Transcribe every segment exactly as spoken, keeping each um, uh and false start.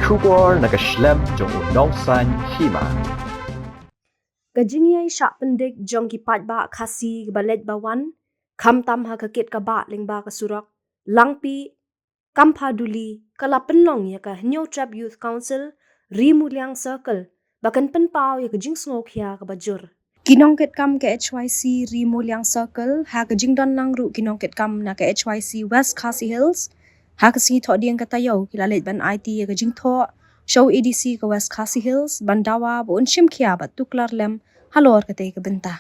Khubor na ka shlem jong u nongsan hima. Ka jingïai shah pyndik jong ki paidbah Khasi ba leit ba wan, khamtam ha ka kit ka bah lyngba ka surok Langpih Kampha Duli, ka la pynlong ïa ka Hynñiewtrep Youth Council, Ri Muliang Circle, ba kan pynpaw ïa ka jingsngewkhia kaba jur. Ki nongkitkam ka H Y C Ri Muliang Circle, ha ka jingdon lang ruh ki nongkitkam na ka H Y C West Khasi Hills, ha ka sngi Thohdieng ka taïew, ki la leit ban aiti ïa ka jingthoh sha u A D C ka West Khasi Hills, ban dawa ba un shimkhia bad tuklar lem halor katei ka bynta.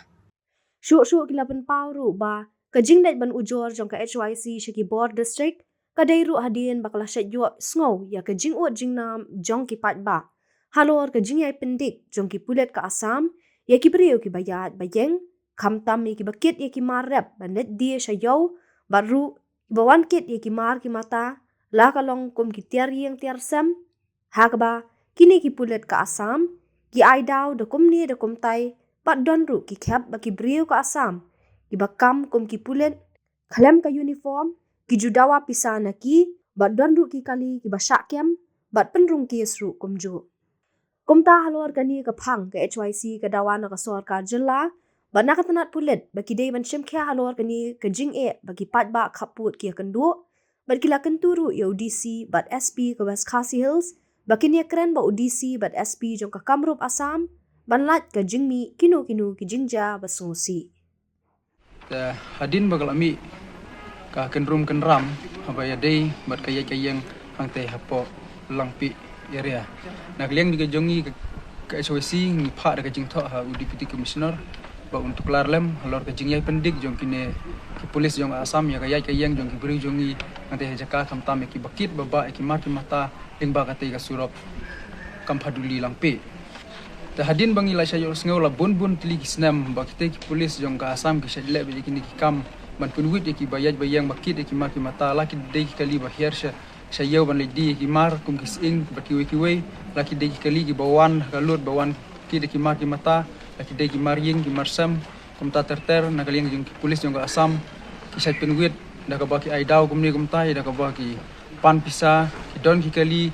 Shuh shuh ki la pynpaw ruh ba ka jingleit ban ujor jong ka H Y C sha ki bor district, ka dei ruh hadien ba ka la shait ïohsngew ïa ka jingud jingnam jong ki paidbah halor ka jingïai pyndik jong ki pulit ka Assam ïa ki briew kiba ïaid ba ïeng, khamtam ïa kiba kit ïa ki mar rep ban leit die sha ïew, bad ruh kiba wan kit ïa ki mar ki mata, la ka long kum ki tiar ïing tiar sem. Ha kaba kine ki pulit ka Assam ki ai daw da kumne da kumtai, bad don ruh ki khep ba ki briew ka Assam kiba kam kum ki pulit khlem ka uniform, ki ju dawa pisa na ki, bad don ruh ki kali kiba shah kem bad pynrung case ruh kumjuh. Kumta halor kane ka phang ka H Y C ka dawa na ka sorkar jylla bad na ka tnat pulit ba ki dei ban shimkhia halor kane ka jingeh ba ki paidbah khappud ki ïakynduh, bad ki la kyntu ruh ïa u D C bad S P ka West Khasi Hills ba kin ïakren bad u D C bad S P jong ka Kamrup Assam ban lait ka jingmih kino kino ki jingjia ba sngewsih. Te hadien ba ka la mih ka kynrum kynram haba ïadei bad ka ïaid ka ïeng hangtei hapoh Langpih area, na ka liang ka jong ngi ka, ka H Y C ngi phah da ka jingthoh ha u Deputy Commissioner ba un tuklar lem halor ka jingïai pyndik jong kine ki pulit jong Assam ïa ka ïaid ka ïeng jong ki briew jong ngi hangtei ha jaka, khamtam ïa kiba kit ba bah ïa ki mar ki mata lyngba katei ka surok Kampha Duli Langpih. Te hadien ba ngi la shah ïohsngew la bun bun tylli ki snem ba kitei ki pulit jong ka Assam ki shait leh beit ïa kine ki kam ban pynwit ïa kiba ïaid ba ïeng ba kit ïa ki mar ki mata, la ki dei ki kali ba hiar sha, sha ïew ban leit die ïa ki mar kum ki sying bad kiwei kiwei, la ki dei ki kali kiba wan ha ka lut ba wan kit ïa ki mar ki mata, la ki dei ki mar ïing ki mar sem. Kumta ter ter na ka liang jong ki pulit jong ka Assam ki shait pynwit da kaba ki ai daw kumne kumtai, da kaba ki pan pisa, ki don ki kali,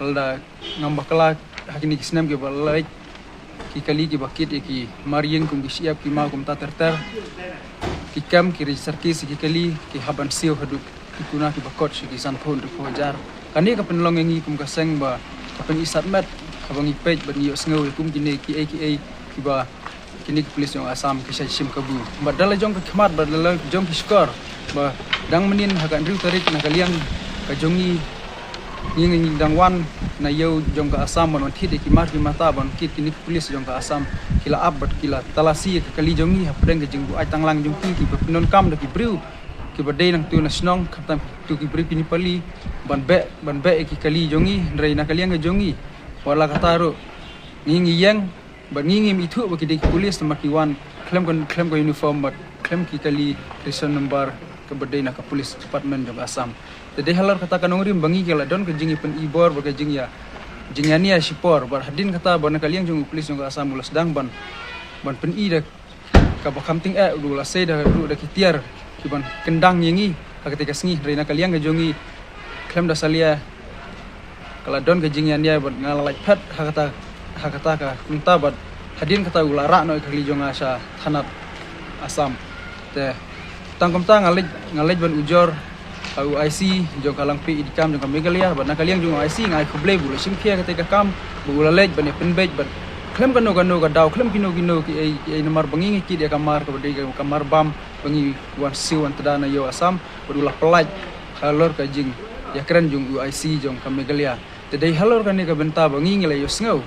lada ngam bakla ha kine ki snem kiba la leit, ki kali kiba kit ïa ki mar ïing kum ki shyiap ki maw kumta ter ter, ki kem ki register case ïa ki kali, ki hap ban siew haduh ki kuna kiba kot sha ki sanphew hynriewphew hajar. Kane ka pynlong ïa ngi kum ka seng ba ka pyni sat met haba ngi peit bad ngi ïohsngew ïa kum kine kiei kiei kiba kine ki pulit jong Assam ki shait shim kabu. Bad da la jong ka khmat bad da la jong ki shkor ba dang mynnin ha ka hynriew tarik na ka liang ka jong ngi, ngi, ngi dang wan na ïew jong ka Assam ban wan thied ïa ki mar ki mata ban kit, kine ki pulit jong ka Assam ki la ap bad ki la talasi ïa ka kali jong ngi hapdeng ka jingbuaid tanglang jong ki, kiba pyndonkam da ki briew kiba dei nangtu na shnong, khamtam tu ki briew ki Nepali ban beh, ban beh ïa ki kali jong ngi, hynrei na ka liang ka jong ngi, wat la katta ruh ngi, ngi ïeng bad ngi ngim ithuh ba ki dei ki pulit namar ki wan khlem ka, khlem ka uniform bad khlem ki kali ration number kaba dei na ka police department jong Assam. Te dei halor kata ka nongrim ba ngi ki la don ka jingïapyni bor bad ka jingïa, jingïania shipor, bad hadien kata ba na ka liang jong u police jong ka Assam u la sdang ban, ban pyni da kaba kham tyngeh, u la sei da ruh da ki tiar kiban kyndang ïa ngi ha katei ka sngi, hynrei na ka liang ka jong ngi khlem da salia ka la don ka jingïania bad nga la lait phet ha kata, ha kata ka kumta bad hadien kata u la rah noh ïa ka kali jong nga sha thanat Assam. Te tang kumta nga leit, nga leit ban ujor ha u I C jong ka Langpih Edicam jong ka Meghalaya, bad na ka liang jong u I C nga ai khublei ba u la shim khia katei ka kam, ba u la leit ban ïa pynbeit bad khlem kano kano ka daw, khlem kino kino kiei kiei namar ba ngi ngi kit ïa ka mar kaba dei ka mar bam ba ngi wan siew wan tda na ïew Assam, bad u la pyllait halor ka jingïakren jong u I C jong ka Meghalaya. Te dei halor kane ka bynta ba ngi ngi la ïohsngew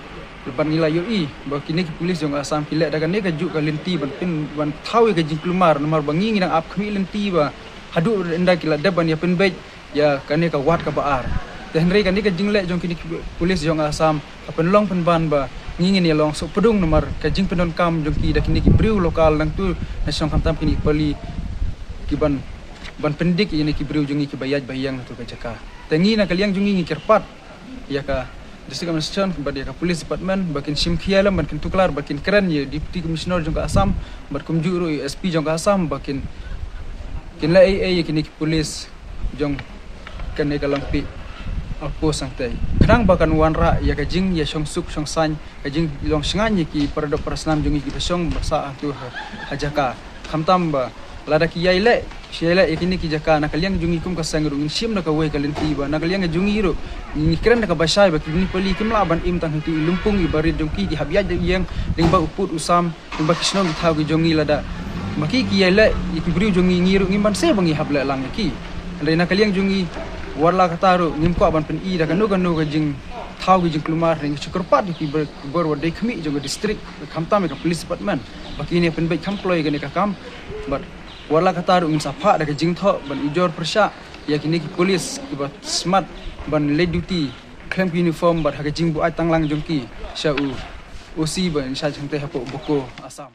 bad ngi la ïohi ba kine ki pulit jong Assam ki leh da kane kajuh ka lynti ban pyn, ban thaw ïa ka jingkulmar namar ba ngi ngi dang ap khmih lynti ba haduh ynda ki la dep ban ïa pynbeit ïa kane ka wad kaba ar. Te hynrei kane ka jingleh jong kine ki pulit jong Assam ka pynlong pynban ba ngi ngin ïa long sohpdung namar ka jingpyndonkam jong ki da kine ki briew lokal nangtu na shnong, khamtam kine ki pali kiban, ban pyndik ïa kine ki briew jong ngi kiba ïaid ba ïeng na tu ka jaka. Te ngi na ka liang jong ngi ngi kyrpad ïa ka District Administration bad ïa ka Police Department ba kin shim khia lem, ba kin tuklar, ba kin kren ïa u Deputy Commissioner jong ka Assam bad kumjuh ruh ïa u S P jong ka Assam ba kin, kin leh ei ei ïa kine ki pulit jong kane ka Langpih Hapoh sangtei khnang ba kan wanrah ïa ka jingïashong suk shong saiñ, ka jinglong shngaiñ ïa ki para doh para snam jong ngi kiba shong ba sah hangtu ha, ha jaka. Khamtam ba lada ki ïai leh, ki ïai leh ïa kine ki jaka, na ka liang jong ngi kum ka seng ruh ngin shim da kawei ka lynti ba na ka liang jong ngi ruh ngi kren da kaba shai ba ki Nepali kim lah ban im tang hangtu i lympung i barit jong ki, ki hap ïaid ïeng lyngba u pud u sam, lyngba ki shnong ki thaw ki jong ngi lada ma ki ki ïai leh ïa ki briew jong ngi, ngi ruh ngim banse ba ngi hap leh lang ïa ki. Hynrei na ka liang jong ngi, wat la katta ruh ngim kwah ban pyni da kano kano ka jingthaw ki jingkulmar, hynrei ngi shu kyrpad ïa ki bor, bor wat dei khmih jong ka district, khamtam ïa ka police department, ba kin ïa pynbeit kham kloi ïa kane ka kam. Bad wat la katta ruh ngin sa phah da ka jingthoh ban ujor pyrshah ïa kine ki police kiba smat ban leit duty khlem ki uniform bad ha ka jingbuaid tanglang jong ki sha u O C ba in charge hangtei hapoh Bokajan, Assam.